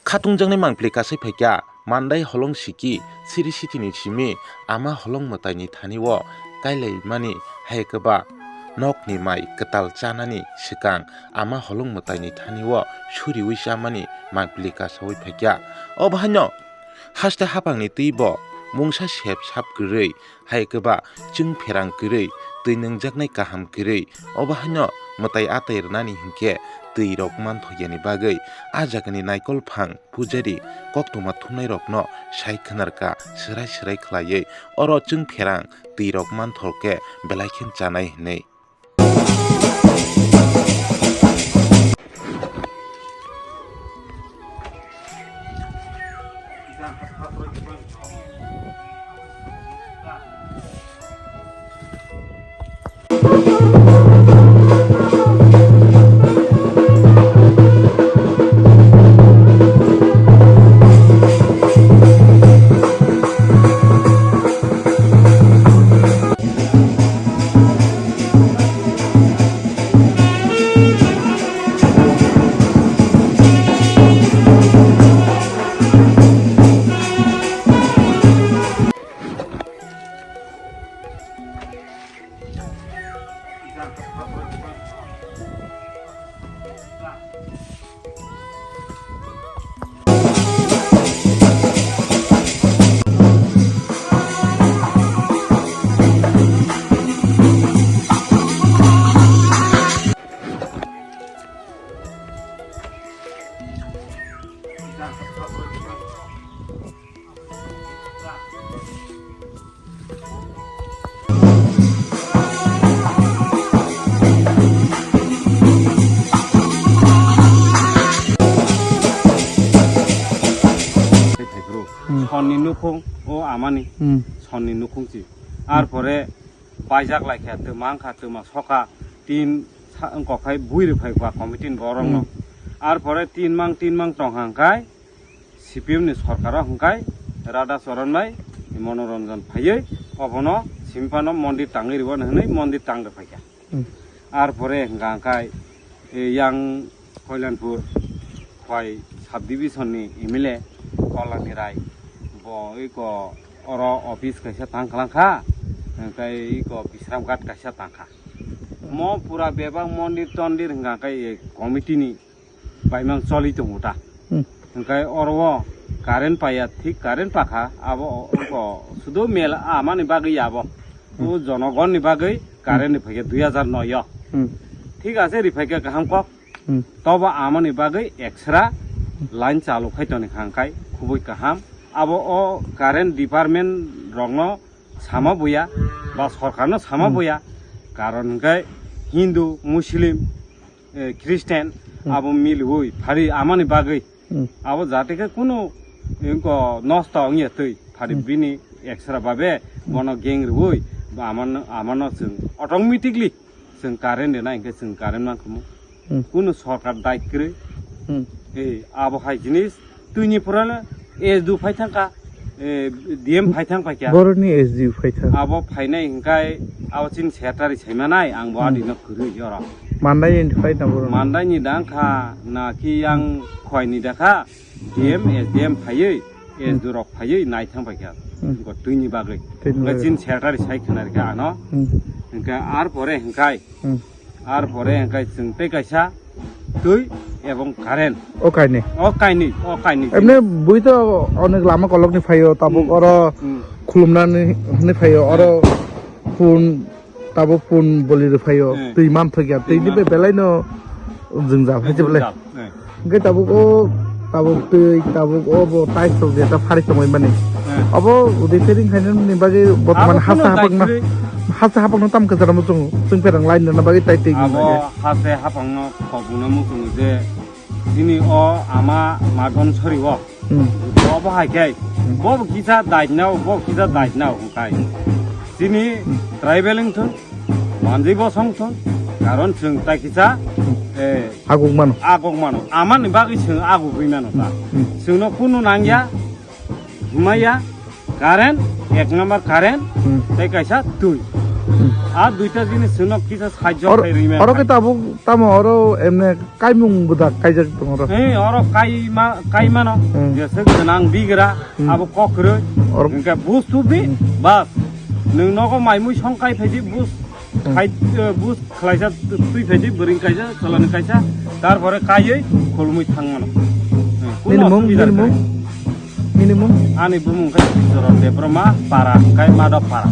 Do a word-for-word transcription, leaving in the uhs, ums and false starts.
Khatungjaknai mangpili kasai phaikha, Mandai holong siki siri sitini simi ama holong mwtaini thani o kailaimani hai kwba nokni mai kwtal chanani swkang ama holong mwtaini thani o suriwi chamani mangpili kasawi phaikha. Obo haino haste haphangni twi bo mungsa sep sap kwrwi hai kwba chwng pherang kwrwi, twi nwngjaknai kaham kwrwi, obo haino mwtai atai rwnani hinkhe twi rok manthokyani bagwi a jagani naikol phang pujari koktwma thumnai rokno sai khwnarkha swrai swrai khwlaiwi, oro chwng pherang twi rok manthokhe belai khe chanai hinwi. Hmm. Sonni nukhung o amani. Hmm. Sonni nukhung si. Ar pore baijak lai kha, twma wng kha, twma soka, tin sa-, wng kok khai bui rw phai ba committee ni borok no. Hmm. Ar pore tin mang, tin mang tong hang khai, C P M ni sorkar o hwnkhe Radha Charan bai Manoranjan phaiwi obono simi phano mondir tangwi rwmani hwnwi mondir tang rw phaikha. Hmm. Ar pore hwnkha hwnkhe, e, yang Koilanpur Khwai subdivision ni M L A Kolani Rai bo iko oro office kaisa tang khlangkha, hwnkhe iko Bisramghat kaisa tangkha. Mo pura bebak mondir tondir hwnkha hwnkhe, e, committee ni baimang choli tongo ta. Hmm. Hwnkhe oro o current paiya, thik current pakha, abo o-, o-, sudo mel amani bagwi abo. Hmm. O jonogonni bagwi current ni phaikha dui hajar noi o. Hmm. Thik ase, riphaikha kaham kok. Hmm. Tobo amani bagwi extra line chalu khai toni kha hwnkhe khubui kaham. Abo o current department rokno sama buya, ba sorkarno sama Hmm. buya. Karon hwnkhe Hindu, Muslim, eh, Christian, Hmm. abo miliwi phari amani bagwi. Hmm. Abo jate khe kunu, eh, ko nosto wngya twi phari Hmm. bini extra babe Hmm. bono gang rwui ba amano, amano chwng automatically chwng current rwna hinkhe chwng current mankhumu. Hmm. Kunu sorkar dai kwrwi. Hmm. Eh, abo hai jinis twini purana S D O phai thangkha, eh, D M phai thang paikha. Boroni S D O phai thang. Abo phainai hwnkhe abo chini secretary saimanai, ang bo Hmm. adino kwrwi oro. Mandai ni phai na boroni. Mandai ni dang kha, na ki yang Khwai ni dakha, D M, S D M phaiwi, Hmm. S D O rok phaiwi nai thang paikha. Hmm. Bo twini bagwi. Twini Hwnkhe bagwi. Chini secretary sai khna rikha ano. Hmm. Hwnkhe ar pore hwnkhe Hmm. Ar pore hwnkhe chwng tei kaisa twi ebong current. O kainwi. O kainwi, o kainwi. Emne bui to onek lama kolokni phaio, tabuk Hmm. oro Hmm. khulumnani hwnwi phaio, oro Hmm. pun, tabuk pun boli rw phaio, Hmm. twi manthok ya, Twi twi ni man- be belai no jwngjal hai se belai. Jwngjal. Hmm. Hwnkhe tabuk o, tabuk twi, tabuk o bo tiles rok je ta phari tongwi mani. Hmm. Abo repair wng khainani bagwi borthoman Abo haste kunu haphangno, daikri. Haste haphangno tam kwcharo muchungo. Chwng pherang line rwna bagwi tai twi Abo wngkha. Haste haphangno khobungno muchungo je chini o ama Madon Sori o. Hmm. Bo bo hai khe, Hmm. bo bo kisa daitnao, bo kisa daitnao hwnkhe. Chini Hmm. tribal wngthung, manjwi bosong thung, karon chwng tai kisa, Hmm. eh, Aguk mano. Aguk mano. Amani bagwi chwng agugwi mano ta. Hmm. Chwngno kunu nangya, himaya, current, ek number current, Hmm. tei kaisa twi. Hmm. A duita jinis chwngno kisa sajjo Or-, khai rwi mano. Oro khe tabuk tamo oro emne kaimung bwdak kaijak tongo oro. Eh, oro kaima, kaimano. Hmm. Jesa gwnang bigra, Hmm. abo kokroi. Or- Hwnkhe bus tubdi, Hmm. bas. Nwng nogo maimui song kai phaidi, bus Hmm. khai, eh, bus khlaisa twi phaidi, bwrwing kaisa, cholani kaisa, tarpore kaiwi khulumui thangmano. Hmm, Nini kuno mung, osubida nini mung? kwrwi. Nini mung? Ani bumung khe Joron Debbarma para, hwnkhe Madhab para.